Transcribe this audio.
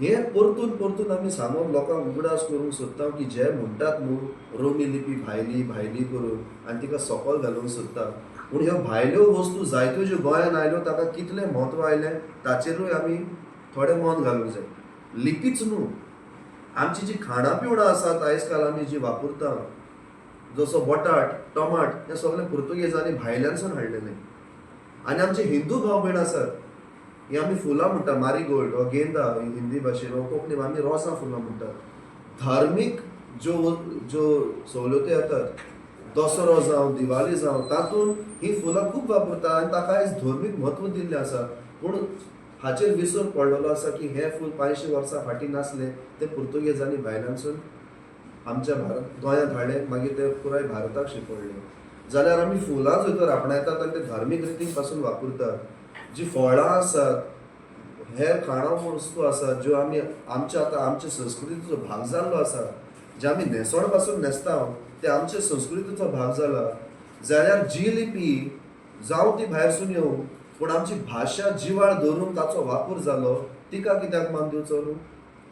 हें परतून परतून आमी सांगून लोकांक उगडास करूंक सोदता की जे म्हणटात न्हू रोमी लिपी भायली भायली करून आनी तिका सोकोल घालूंक सोदता, पूण ह्यो भायल्यो वस्तू जायत्यो ज्यो गोंयांत आयल्यो ताका कितलें म्हत्व आयलें ताचेरूय आमी थोडें मन घालूंक जाय. लिपीच न्हू, आमची जी खाणां पिवणां आसात आयज काल आमी जी वापरता, जसो बटाट, टमाट, हें सगळें पुर्तुगेजांनी भायल्यानसून हाडलेलें. आनी आमचे हिंदू भाव भयण आसात, ही आमी फुलां म्हणटा, मारीगोल्ड वा गेंदा हिंदी भाशेन वा कोंकणी आमी रोसां फुलां म्हणटात. धार्मीक ज्यो ज्यो सवलती येतात, दसरो जावं दिवाळी जावं, तातूंत हीं फुलां खूब वापरता आनी ताका आयज धर्मीक म्हत्व दिल्लें आसा. पूण हाचेर विसर पडलेलो आसा की हें फूल 500 वर्सां फाटीं नासलें, तें पुर्तुगेजांनी भायल्यानसून आमच्या भारत गोंयांत हाडलें, मागीर तें पुराय भारताक शिंपडलें. जाल्यार आमी फुलां जर तर आपणायतात आनी ते धार्मीक रितीन पासून वापरतात, जी फळां आसात, हेर खाणां वस्तू आसात ज्यो आमी आमच्या आतां आमचे संस्कृतीचो भाग जाल्लो आसा, जे आमी न्हेसण पासून न्हेसता ते आमचे संस्कृतीचो भाग जाला. जाल्यार जी लिपी जावं ती भायरसून येवं, पूण आमची भाशा जिवाळ धरून ताचो वापर जालो, तिका कित्याक मान दिवचो न्हू?